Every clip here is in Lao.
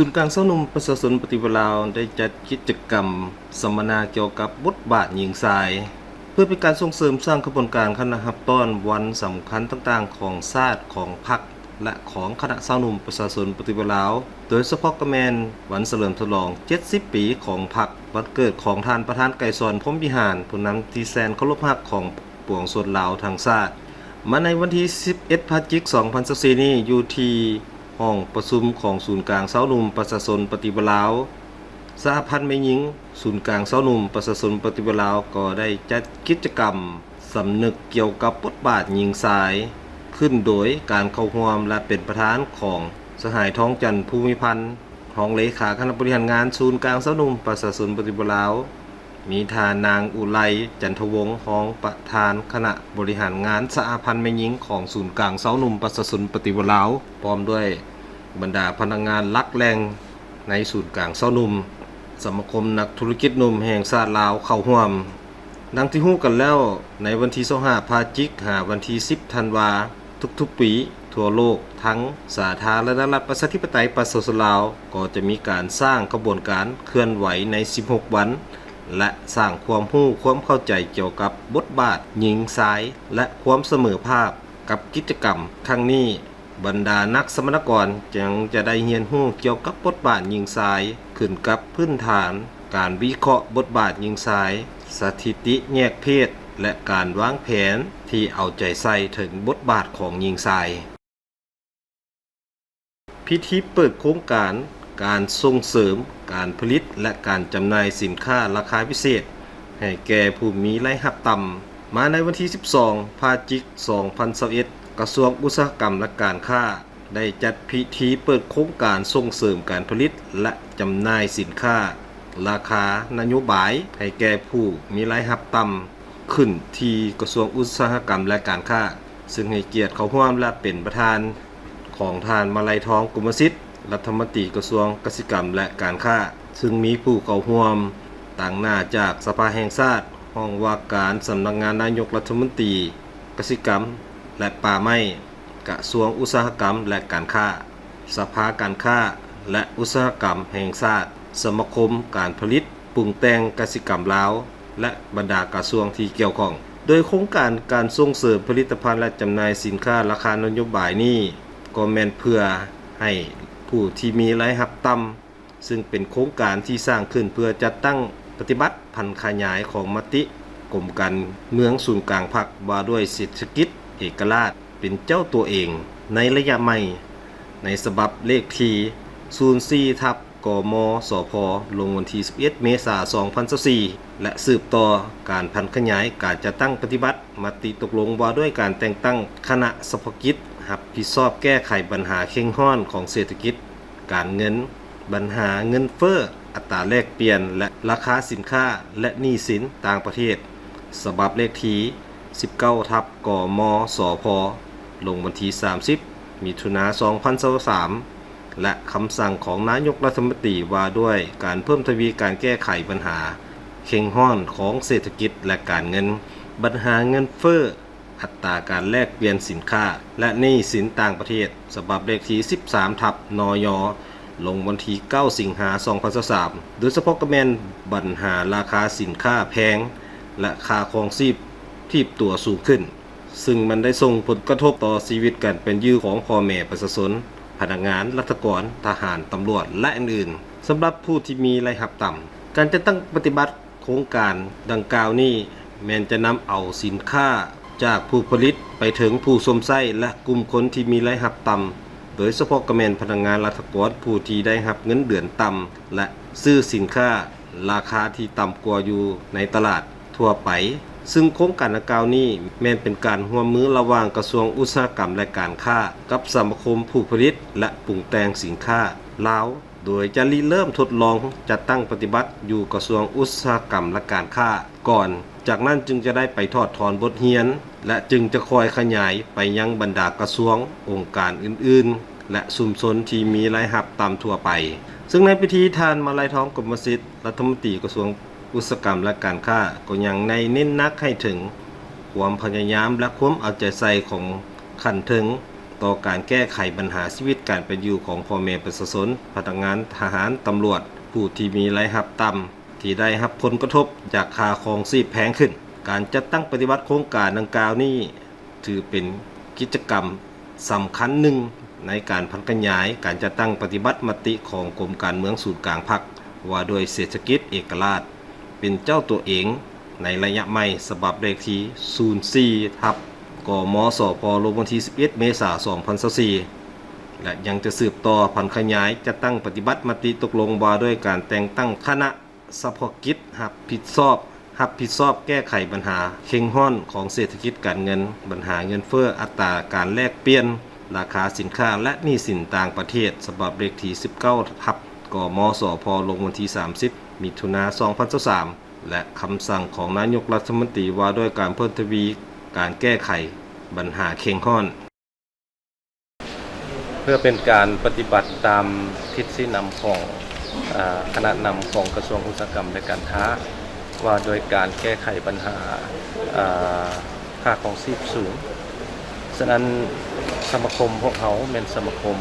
ສູນກາງຊາວໜຸ່ມປະຊາຊົນປະຕິວັດລາວ ໄດ້ຈັດກິດຈະກຳສຳມະນາກ່ຽວກັບບົດບາດຍິງຊາຍ ເພື່ອເປັນການສົ່ງເສີມສ້າງຂະບວນການຄະນະຮັບຕ້ອນວັນສຳຄັນຕ່າງໆຂອງຊາດ, ຂອງພັກ ແລະ ຂອງຄະນະຊາວໜຸ່ມປະຊາຊົນປະຕິວັດລາວ, ໂດຍສະເພາະກໍແມ່ນວັນສະເຫຼີມສະຫຼອງເຈັດສິບປີຂອງພັກ, ວັນເກີດຂອງທ່ານປະທານໄກສອນ ພົມວິຫານ, ຜູ້ນຳທີ່ແສນເຄົາລົບຮັກຂອງປວງຊົນລາວທັງຊາດ. ມາໃນວັນທີສິບເອັດ ພະຈິກ ສອງພັນຊາວສີ່ນີ້ ຢູ່ທີ່ຫ້ອງປະຊຸມຂອງສູນກາງຊາວໜຸ່ມປະຊາຊົນປະຕິວັດລາວ, ສະຫະພັນແມ່ຍິງ, ສູນກາງຊາວໜຸ່ມປະຊາຊົນປະຕິວັດລາວ ກໍໄດ້ຈັດກິດຈະກຳສຳນຶກກ່ຽວກັບບົດບາດຍິງຊາຍ ຂຶ້ນໂດຍການເຂົ້າຮ່ວມ ແລະ ເປັນປະທານຂອງສະຫາຍ ທອງຈັນ ພູມີພັນ, ຮອງເລຂາຄະນະບໍລິຫານງານສູນກາງຊາວໜຸ່ມປະຊາຊົນປະຕິວັດລາວ, ມີທ່ານນາງ ອຸໄລ ຈັນທະວົງ, ຮອງປະທານຄະນະບໍລິຫານງານສະຫະພັນແມ່ຍິງຂອງສູນກາງຊາວໜຸ່ມປະຊາຊົນປະຕິວັດລາວ, ພ້ອມດ້ວຍບັນດາພະນັກງານຫຼັກແຫຼ່ງໃນສູນກາງຊາວໜຸ່ມ, ສະມາຄົມນັກທຸລະກິດໜຸ່ມແຫ່ງຊາດລາວເຂົ້າຮ່ວມ. ດັ່ງທີ່ຮູ້ກັນແລ້ວ, ໃນວັນທີຊາວຫ້າ ພະຈິກ ຫາວັນທີສິບ ທັນວາ ທຸກໆປີ, ທົ່ວໂລກ ທັງສາທາລະນະລັດປະຊາທິປະໄຕປະຊາຊົນລາວ ກໍຈະມີການສ້າງຂະບວນການເຄື່ອນໄຫວໃນສິບຫົກວັນ ແລະ ສ້າງຄວາມຮູ້ຄວາມເຂົ້າໃຈກ່ຽວກັບບົດບາດຍິງຊາຍ ແລະ ຄວາມສະເໝີພາບ. ກັບກິດຈະກຳຄັ້ງນີ້, ບັນດານັກສຳມະນາກອນຍັງຈະໄດ້ຮຽນຮູ້ກ່ຽວກັບບົດບາດຍິງຊາຍ, ຂຶ້ນກັບພື້ນຖານການວິເຄາະບົດບາດຍິງຊາຍ, ສະຖິຕິແຍກເພດ ແລະ ການວາງແຜນທີ່ເອົາໃຈໃສ່ເຖິງບົດບາດຂອງຍິງຊາຍ. ພິທີເປີດໂຄງການການສົ່ງເສີມການຜະລິດ ແລະ ການຈຳໜ່າຍສິນຄ້າລາຄາພິເສດໃຫ້ແກ່ຜູ້ມີລາຍຮັບຕ່ຳ ມາໃນວັນທີສິບສອງ ພະຈິກ ສອງພັນຊາວເອັດ, ກະຊວງອຸດສາຫະກຳ ແລະ ການຄ້າ ໄດ້ຈັດພິທີເປີດໂຄງການສົ່ງເສີມການຜະລິດ ແລະ ຈຳໜ່າຍສິນຄ້າລາຄານະໂຍບາຍໃຫ້ແກ່ຜູ້ມີລາຍຮັບຕ່ຳ ຂຶ້ນທີ່ກະຊວງອຸດສາຫະກຳ ແລະ ການຄ້າ, ເຊິ່ງໃຫ້ກຽດເຂົ້າຮ່ວມ ແລະ ເປັນປະທານຂອງທ່ານ ມາໄລທອງ ກົມມະສິດ, ລັດຖະມົນຕີກະຊວງກະສິກຳ ແລະ ການຄ້າ, ເຊິ່ງມີຜູ້ເຂົ້າຮ່ວມຕາງໜ້າຈາກສະພາແຫ່ງຊາດ, ຫ້ອງວ່າການສຳນັກງານນາຍົກລັດຖະມົນຕີ, ກະສິກຳ ແລະ ປ່າໄມ້, ກະຊວງອຸດສາຫະກຳ ແລະ ການຄ້າ, ສະພາການຄ້າ ແລະ ອຸດສາຫະກຳແຫ່ງຊາດ, ສະມາຄົມການຜະລິດປຸງແຕ່ງກະສິກຳລາວ ແລະ ບັນດາກະຊວງທີ່ກ່ຽວຂ້ອງ. ໂດຍໂຄງການການສົ່ງເສີມຜະລິດຕະພັນ ແລະ ຈຳໜ່າຍສິນຄ້າລາຄານະໂຍບາຍນີ້ ກໍແມ່ນເພື່ອໃຫ້ຜູ້ທີ່ມີລາຍຮັບຕ່ຳ, ຊຶ່ງເປັນໂຄງການທີ່ສ້າງຂຶ້ນເພື່ອຈັດຕັ້ງປະຕິບັດຜັນຂະຫຍາຍຂອງມະຕິກົມການເມືອງສູນກາງພັກວ່າດ້ວຍເສດຖະກິດເອກະລາດເປັນເຈົ້າຕົວເອງໃນໄລຍະໃໝ່ ໃນສະບັບເລກທີສູນສີ່ ທັບ ກມສພ ລົງວັນທີສິບເອັດ ເມສາ ສອງພັນຊາວສີ່ ແລະ ສືບຕໍ່ການຜັນຂະຫຍາຍການຈັດຕັ້ງປະຕິບັດມະຕິຕົກລົງວ່າດ້ວຍການແຕ່ງຕັ້ງຄະນະສະເພາະກິດຮັບຜິດຊອບແກ້ໄຂບັນຫາເຄັ່ງຮ້ອນຂອງເສດຖະກິດ, ການເງິນ, ບັນຫາເງິນເຟີ້, ອັດຕາແລກປ່ຽນ ແລະ ລາຄາສິນຄ້າ ແລະ ໜີ້ສິນຕ່າງປະເທດ ສະບັບເລກທີສິບເກົ້າ ທັບ ກມສພ ລົງວັນທີສາມສິບ ມິຖຸນາ ສອງພັນຊາວສາມ ແລະ ຄຳສັ່ງຂອງນາຍົກລັດຖະມົນຕີວ່າດ້ວຍການເພີ່ມທະວີການແກ້ໄຂບັນຫາເຄັ່ງຮ້ອນຂອງເສດຖະກິດ ແລະ ການເງິນ, ບັນຫາເງິນເຟີ້, ອັດຕາການແລກປ່ຽນສິນຄ້າ ແລະ ໜີ້ສິນຕ່າງປະເທດ ສະບັບເລກທີສິບສາມ ທັບ ນຍ ລົງວັນທີເກົ້າ ສິງຫາ ສອງພັນຊາວສາມ ໂດຍສະເພາະກໍແມ່ນບັນຫາລາຄາສິນຄ້າແພງ ແລະ ຄ່າຄອງຊີບຖີບຕົວສູງຂຶ້ນ, ຊຶ່ງມັນໄດ້ສົ່ງຜົນກະທົບຕໍ່ຊີວິດການເປັນຢູ່ຂອງພໍ່ແມ່ປະຊາຊົນ, ພະນັກງານ, ລັດຖະກອນ, ທະຫານ, ຕຳຫຼວດ ແລະ ອື່ນໆ ສຳລັບຜູ້ທີ່ມີລາຍຮັບຕ່ຳ. ການຈັດຕັ້ງປະຕິບັດ ໂຄງການດັ່ງກ່າວນີ້ແມ່ນຈະນຳເອົາສິນຄ້າຈາກຜູ້ຜະລິດໄປເຖິງຜູ້ຊົມໃຊ້ ແລະ ກຸ່ມຄົນທີ່ມີລາຍຮັບຕ່ຳ, ໂດຍສະເພາະກໍແມ່ນພະນັກງານລັດຖະກອນຜູ້ທີ່ໄດ້ຮັບເງິນເດືອນຕ່ຳ ແລະ ຊື້ສິນຄ້າລາຄາທີ່ຕ່ຳກວ່າຢູ່ໃນຕະຫຼາດທົ່ວໄປ, ຊຶ່ງໂຄງການດັ່ງກ່າວນີ້ແມ່ນເປັນການຮ່ວມມືລະຫວ່າງກະຊວງອຸດສາຫະກຳ ແລະ ການຄ້າ ກັບສະມາຄົມຜູ້ຜະລິດ ແລະ ປຸງແຕ່ງສິນຄ້າລາວ. ໂດຍຈະລິເລີ່ມທົດລອງຈັດຕັ້ງປະຕິບັດຢູ່ກະຊວງອຸດສາຫະກຳ ແລະ ການຄ້າກ່ອນ, ຈາກນັ້ນຈຶ່ງຈະໄດ້ໄປຖອດຖອນບົດຮຽນ ແລະ ຈຶ່ງຈະຄ່ອຍຂະຫຍາຍໄປຍັງບັນດາກະຊວງ, ອົງການອື່ນໆ ແລະ ຊຸມຊົນທີ່ມີລາຍຮັບຕ່ຳທົ່ວໄປ. ຊຶ່ງໃນພິທີ ທ່ານ ມາໄລທອງ ກົມມະສິດ, ລັດຖະມົນຕີກະຊວງອຸດສາຫະກຳ ແລະ ການຄ້າ ກໍຍັງໄດ້ເນັ້ນໜັກໃຫ້ເຖິງຄວາມພະຍາຍາມ ແລະ ຄວາມເອົາໃຈໃສ່ຂອງຂັ້ນເທິງ ຕໍ່ການແກ້ໄຂບັນຫາຊີວິດການເປັນຢູ່ຂອງພໍ່ແມ່ປະຊາຊົນ, ພະນັກງານທະຫານ, ຕຳຫຼວດ, ຜູ້ທີ່ມີລາຍຮັບຕ່ຳ ທີ່ໄດ້ຮັບຜົນກະທົບຈາກຄ່າຄອງຊີບແພງຂຶ້ນ. ການຈັດຕັ້ງປະຕິບັດໂຄງການດັ່ງກ່າວນີ້ ຖືເປັນກິດຈະກຳສຳຄັນໜຶ່ງໃນການຜັນຂະຫຍາຍການຈັດຕັ້ງປະຕິບັດມະຕິຂອງກົມການເມືອງສູນກາງພັກ ວ່າດ້ວຍເສດຖະກິດເອກະລາດ ເປັນເຈົ້າຕົວເອງໃນໄລຍະໃໝ່ ສະບັບເລກທີສູນສີ່ ທັບ ກມສພ ລົງວັນທີສິບເອັດ ເມສາ ສອງພັນຊາວສີ່ ແລະ ຍັງຈະສືບຕໍ່ຜັນຂະຫຍາຍຈັດຕັ້ງປະຕິບັດມະຕິຕົກລົງວ່າດ້ວຍການແຕ່ງຕັ້ງຄະນະສະເພາະກິດຮັບຜິດຊອບ ຮັບຜິດຊອບແກ້ໄຂບັນຫາເຄັ່ງຮ້ອນຂອງເສດຖະກິດການເງິນ, ບັນຫາເງິນເຟີ້, ອັດຕາການແລກປ່ຽນ, ລາຄາສິນຄ້າ ແລະ ໜີ້ສິນຕ່າງປະເທດ ສະບັບເລກທີສິບເກົ້າ ທັບ ກມສພ ລົງວັນທີສາມສິບ ມິຖຸນາ ສອງພັນຊາວສາມ ແລະ ຄຳສັ່ງຂອງນາຍົກລັດຖະມົນຕີວ່າດ້ວຍການເພີ່ມທະວີການແກ້ໄຂບັນຫາເຄັ່ງຮ້ອນ. ເພື່ອເປັນການປະຕິບັດຕາມທິດຊີ້ນຳຂອງ ອາ ຄະນະນຳຂອງກະຊວງອຸດສາຫະກຳ ແລະ ການຄ້າ ວ່າໂດຍການແກ້ໄຂບັນຫາ ອາ ຄ່າຄອງຊີບສູງ. ສະນັ້ນ ສະມາຄົມພວກເຮົາແມ່ນສະມາຄົມ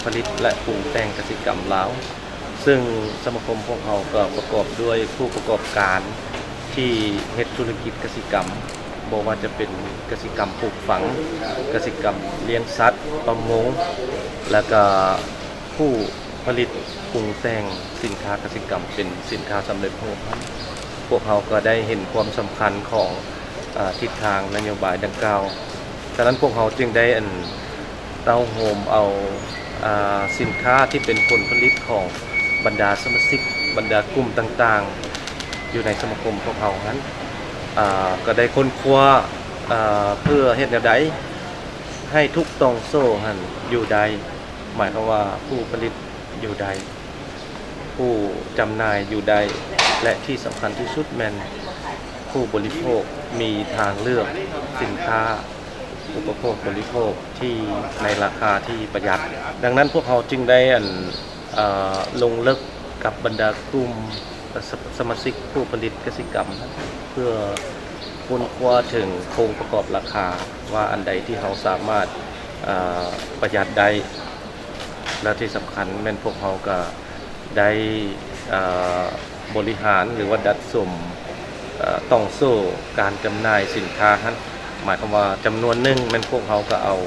ຜະລິດ ແລະ ປຸງແຕ່ງກະສິກຳລາວ, ເຊິ່ງສະມາຄົມພວກເຮົາກໍປະກອບດ້ວຍຜູ້ປະກອບການທີ່ເຮັດທຸລະກິດກະສິກຳ, ບໍ່ວ່າຈະເປັນກະສິກຳປູກຝັງ, ກະສິກຳລ້ຽງສັດ, ປະມົງ ແລະ ກະຜູ້ຜະລິດປຸງແຕ່ງສິນຄ້າກະສິກຳເປັນສິນຄ້າສຳເລັດຮູບນັ້ນ. ພວກເຮົາກໍໄດ້ເຫັນຄວາມສຳຄັນຂອງ ອາ ທິດທາງນະໂຍບາຍດັ່ງກ່າວ. ສະນັ້ນພວກເຮົາຈຶ່ງໄດ້ ອັນ ເຕົ້າໂຮມເອົາ ອາ ສິນຄ້າທີ່ເປັນຜົນຜະລິດຂອງບັນດາສະມາຊິກ, ບັນດາກຸ່ມຕ່າງໆ ຢູ່ໃນສະມາຄົມພວກເຮົາຫັ້ນ ອາ ກໍໄດ້ຄົ້ນຄວ້າ ອາ ເພື່ອເຮັດແນວໃດໃຫ້ທຸກຕ່ອງໂສ້ຫັ້ນຢູ່ໄດ້, ໝາຍຄວາມວ່າຜູ້ຜະລິດຢູ່ໄດ້, ຜູ້ຈຳໜ່າຍຢູ່ໄດ້ ແລະ ທີ່ສຳຄັນທີ່ສຸດແມ່ນຜູ້ບໍລິໂພກມີທາງເລືອກສິນຄ້າ ອຸປະໂພກບໍລິໂພກທີ່ໃນລາຄາທີ່ປະຢັດ. ດັ່ງນັ້ນພວກເຮົາຈຶ່ງໄດ້ ອັນ ເອີ ລົງເລິກກັບບັນດາກຸ່ມ ສະ ສະມາຊິກຜູ້ຜະລິດກະສິກຳ ເພື່ອຄົ້ນຄວ້າເຖິງໂຄງປະກອບລາຄາ ວ່າອັນໃດທີ່ເຮົາສາມາດ ເອີ ປະຢັດໄດ້ ແລະ ທີ່ສຳຄັນແມ່ນພວກເຮົາກະ ໄດ້ ເອີ ບໍລິຫານ ຫຼືວ່າດັດສົມ ເອີ ຕ່ອງໂສ້ການຈຳໜ່າຍສິນຄ້າຫັ້ນ, ໝາຍຄວາມວ່າຈຳນວນໜຶ່ງແມ່ນພວກເຮົາກໍເອົາ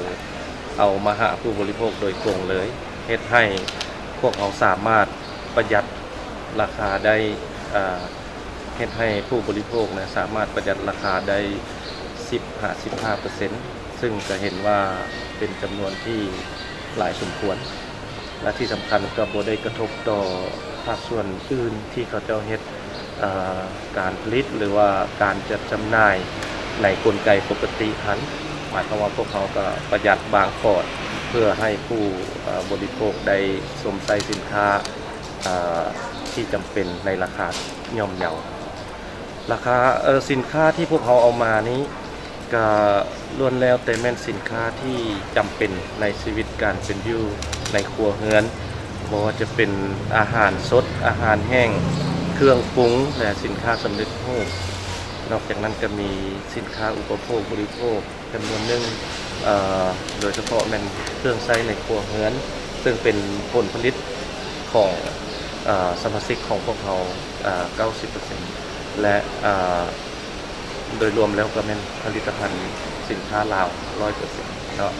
ເອົາມາຫາຜູ້ບໍລິໂພກໂດຍກົງເລີຍ, ເຮັດໃຫ້ພວກເຮົາສາມາດປະຢັດລາຄາໄດ້ ເອີ ເຮັດໃຫ້ຜູ້ບໍລິໂພກນະ ສາມາດປະຢັດລາຄາໄດ້ສິບຫາສິບຫ້າເປີເຊັນ ຊຶ່ງກະເຫັນວ່າເປັນຈຳນວນທີ່ຫຼາຍສົມຄວນ ແລະ ທີ່ສຳຄັນກໍບໍ່ໄດ້ກະທົບຕໍ່ພາກສ່ວນອື່ນທີ່ເຂົາເຈົ້າເຮັດ ເອີ ການຜະລິດ ຫຼືວ່າການຈັດຈຳໜ່າຍໃນກົນໄກປົກກະຕິຫັ້ນ. ໝາຍຄວາມວ່າພວກເຮົາກໍປະຢັດບາງຂອດ ເພື່ອໃຫ້ຜູ້ ເອີ ບໍລິໂພກໄດ້ຊົມໃຊ້ສິນຄ້າ ເອີ ທີ່ຈຳເປັນໃນລາຄາຍ່ອມເຍົາ. ລາຄາ ເອີ ສິນຄ້າທີ່ພວກເຮົາເອົາມານີ້ ກະລ້ວນແລ້ວແຕ່ແມ່ນສິນຄ້າທີ່ຈຳເປັນໃນຊີວິດການເປັນຢູ່ໃນຄົວເຮືອນ, ບໍ່ວ່າຈະເປັນອາຫານສົດ, ອາຫານແຫ້ງ, ເຄື່ອງປຸງ ແລະ ສິນຄ້າສຳເລັດຮູບ. ນອກຈາກນັ້ນກະມີສິນຄ້າອຸປະໂພກບໍລິໂພກ ຈຳນວນໜຶ່ງ ເອີ ໂດຍສະເພາະແມ່ນເຄື່ອງໃຊ້ໃນຄົວເຮືອນ ເຊິ່ງເປັນຜົນຜະລິດຂອງ ເອີ ສະມາຊິກຂອງພວກເຮົາ ເອີ ເກົ້າສິບເປີເຊັນ ແລະ ເອີ ໂດຍລວມແລ້ວກໍແມ່ນຜະລິດຕະພັນສິນຄ້າລາວຮ້ອຍເປີເຊັນເນາະ.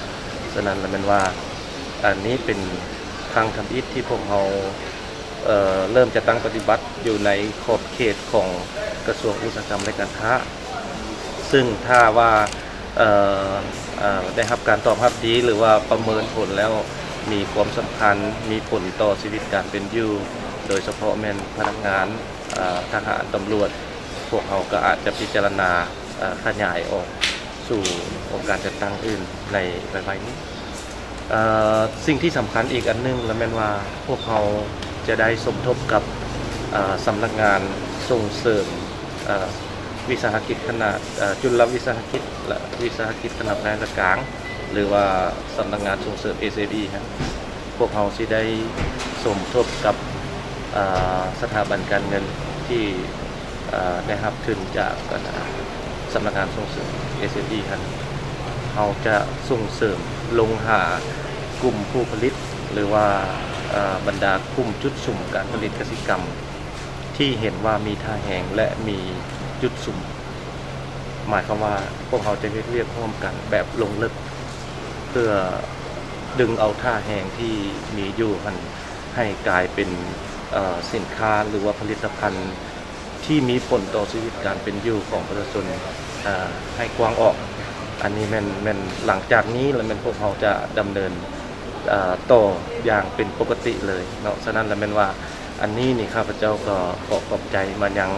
ສະນັ້ນລະແມ່ນວ່າ ອັນນີ້ເປັນຄັ້ງທຳອິດທີ່ພວກເຮົາ ເອີ ເລີ່ມຈັດຕັ້ງປະຕິບັດຢູ່ໃນຂອບເຂດຂອງກະຊວງອຸດສາຫະກຳ ແລະ ການຄ້າ. ຊຶ່ງຖ້າວ່າ ເອີ ເອີ ໄດ້ຮັບການຕອບຮັບດີ ຫຼືວ່າປະເມີນຜົນແລ້ວມີຄວາມສຳຄັນ ມີຜົນຕໍ່ຊີວິດການເປັນຢູ່ ໂດຍສະເພາະແມ່ນພະນັກງານ ເອີ ທະຫານ, ຕຳຫຼວດ, ພວກເຮົາກໍອາດຈະພິຈາລະນາ ເອີ ຂະຫຍາຍອອກສູ່ອົງການຈັດຕັ້ງອື່ນໃນໄວໆນີ້. ເອີ ສິ່ງທີ່ສຳຄັນອີກອັນໜຶ່ງລະແມ່ນວ່າ ພວກເຮົາຈະໄດ້ສົມທົບກັບ ເອີ ສຳນັກງານສົ່ງເສີມ ເອີ ວິສາຫະກິດຂະໜາດ ເອີ ຈຸລະວິສາຫະກິດ ແລະ ວິສາຫະກິດຂະໜາດນ້ອຍ ແລະ ກາງ ຫຼືວ່າສຳນັກງານສົ່ງເສີມ ເອສເອັມອີ ຫັ້ນ. ພວກເຮົາຊິໄດ້ສົມທົບກັບ ເອີ ສະຖາບັນການເງິນທີ່ ເອີ ໄດ້ຮັບທຶນຈາກ ອັນ ສຳນັກງານສົ່ງເສີມ ເອສເອັມອີ ຫັ້ນ. ເຮົາຈະສົ່ງເສີມລົງຫາກຸ່ມຜູ້ຜະລິດ ຫຼືວ່າ ເອີ ບັນດາກຸ່ມຈຸດສຸມການຜະລິດກະສິກຳ ທີ່ເຫັນວ່າມີທ່າແຮງ ແລະ ມີຈຸດສຸມ. ໝາຍຄວາມວ່າພວກເຮົາຈະເຮັດວຽກຮ່ວມກັນແບບລົງເລິກ ເພື່ອດຶງເອົາທ່າແຮງທີ່ມີຢູ່ຫັ້ນ ໃຫ້ກາຍເປັນ ເອີ ສິນຄ້າ ຫຼືວ່າຜະລິດຕະພັນ ທີ່ມີຜົນຕໍ່ຊີວິດການເປັນຢູ່ຂອງປະຊາຊົນ ເອີ ໃຫ້ກວ້າງອອກ. ອັນນີ້ແມ່ນ ແມ່ນຫຼັງຈາກນີ້ລະແມ່ນພວກເຮົາຈະດຳເນີນ ເອີ ຕໍ່ຢ່າງເປັນປົກກະຕິເລີຍເນາະ. ສະນັ້ນລະແມ່ນວ່າ ອັນນີ້ນີ້ຂ້າພະເຈົ້າກໍຂໍຂອບໃຈມາຍັງ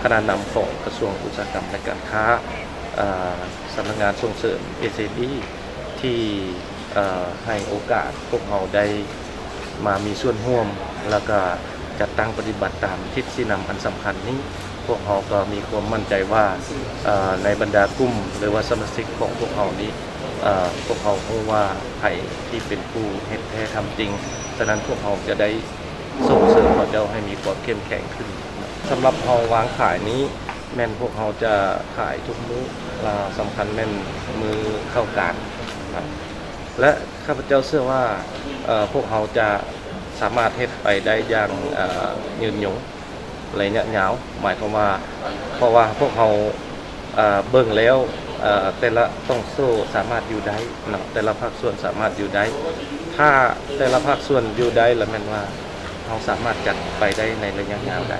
ຄະນະນຳຂອງກະຊວງອຸດສາຫະກຳ ແລະ ການຄ້າ ເອີ ສຳນັກງານສົ່ງເສີມ ເອສເອັມອີ ທີ່ ເອີ ໃຫ້ໂອກາດພວກເຮົາໄດ້ມາມີສ່ວນຮ່ວມ ແລ້ວກະຈັດຕັ້ງປະຕິບັດຕາມທິດຊີ້ນຳອັນສຳຄັນນີ້. ພວກເຮົາກໍມີຄວາມໝັ້ນໃຈວ່າ ເອີ ໃນບັນດາກຸ່ມ ຫຼືວ່າສະມາຊິກຂອງພວກເຮົານີ້ ເອີ ພວກເຮົາຮູ້ວ່າໃຜທີ່ເປັນຜູ້ເຮັດແທ້ທຳຈິງ. ສະນັ້ນພວກເຮົາຈະໄດ້ສົ່ງເສີມເຂົາເຈົ້າໃຫ້ມີຄວາມເຂັ້ມແຂງຂຶ້ນ. ສຳລັບເຮົາວາງຂາຍນີ້ ແມ່ນພວກເຮົາຈະຂາຍທຸກມື້ ລະສຳຄັນແມ່ນມື້ເຂົ້າການນະ ແລະ ຂ້າພະເຈົ້າເຊື່ອວ່າ ເອີ ພວກເຮົາຈະສາມາດເຮັດໄປໄດ້ຢ່າງ ເອີ ຍືນຍົງໄລຍະຍາວ. ໝາຍຄວາມວ່າ ເພາະວ່າພວກເຮົາ ເອີ ເບິ່ງແລ້ວ ເອີ ແຕ່ລະຟາກສ່ວນສາມາດຢູ່ໄດ້ເນາະ ແຕ່ລະພາກສ່ວນສາມາດຢູ່ໄດ້. ຖ້າແຕ່ລະພາກສ່ວນຢູ່ໄດ້ ລະແມ່ນວ່າເຮົາສາມາດຈັດໄປໄດ້ໃນໄລຍະຍາວໄດ້.